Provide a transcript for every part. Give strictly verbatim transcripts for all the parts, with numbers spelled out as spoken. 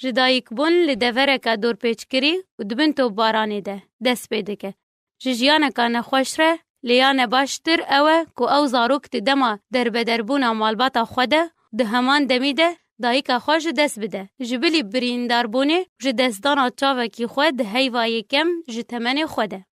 Ji dayikbûn li devereke dorpêçkirî û di bin topbaranê de dest pê dike. Ji jiyaneka nexweş re lê ya nebaştir ew e ku ew zarok di dema derbederbûna malbata xwe de, di heman demî de dayika xwe ji dest bide. Ji bilî birîndarbûnê ji destdana çavekî xwe di heyva yekem ji temenê xwe de.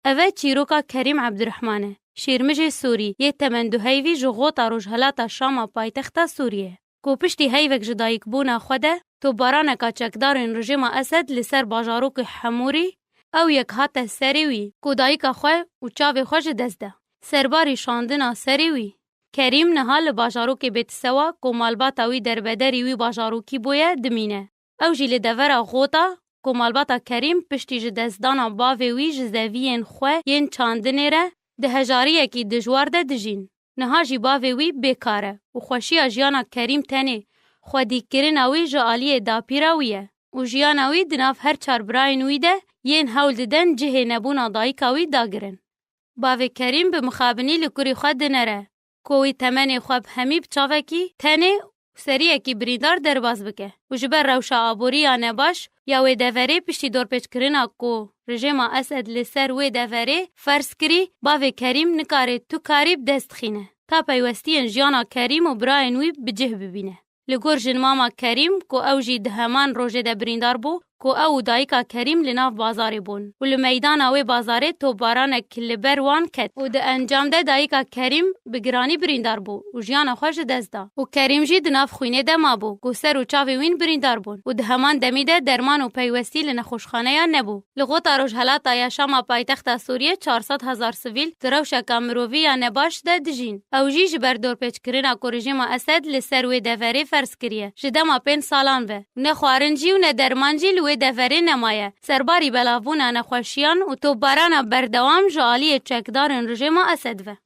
Ev e çîroka Kerîm Ebdurehman e, şêrmijê Sûrî yê temenduheyvî ji xota rojhelata Şama paytexta Sûriyê, ku piştî heyvek ji dayikbûna xwe de topbaraneka çekdarên rejîma Esed li ser bajarokê Hemûrî, ew yek hate serê wî ku dayika xwe û çavê xwe ji dest da. Serbarî şandina serê wî, Kerîm niha li bajarokê Bêtisewa ku malbata wî derbederî wî bajarokî bûye dimîne. Ew jî li devera xota ku malbata Kerîm piştî ji destdana bavê wî ji zeviyên xwe yên çandinê re di hejariyekî dijwar de dijîn. Niha jî bavê wî bêkar e û xweşiya jiyana Kerîm tenê xwedîkirina wî ji aliyê dapîra wî ye û jiyana wî di nav her çar birayên wî de yên hewl diden cihê nebûna dayika wî dagirin. Bavê Kerîm bi mixabinî li kurî xwe dinere ku wî temenê xwe bi hemî bi çavekî tenê û seriyekî birîndar derbas bike û ji ber rewşa aborî ya nebaş ya wê deverê piştî dorpêçkirina ku rejîma Esed li ser wê deverê ferz kirî, bavê Kerîm nikare tu karî bi dest xîne ta peywestiyên jiyana Kerîm û birayên wî bi cih bibîne. Li gor jinmama Kerîm ku ew jî di heman rojê de birîndar bû ku ew û dayika Kerîm li nav bazarê bûn û li meydana wê bazarê topbaranek li ber wan ket û di encam de dayika Kerîm bi giranî birîndar bû û jiyana xwe ji dest da û Kerîm jî di nav xwînê de mabû ku ser û çavê wîn birîndar bûn û di heman demî de derman û peywestî li nexweşxaneya nebû. Li xota rojhelata ya Şama paytexta Sûriyê çar sed hezar sivîl di rewşeka mirovî ya nebaş de dijîn. Ew jî ji ber dorpêçkirina ku rejîma Esed li ser wê deverê ferz kiriye, ji dema pênc salan ve, ne xwarin jî û ne derman jî li wê deverê nemaye, serbarî belavbûna nexweşiyan û topbarana berdewam ji aliyê çekdarên rejîma Esed ve.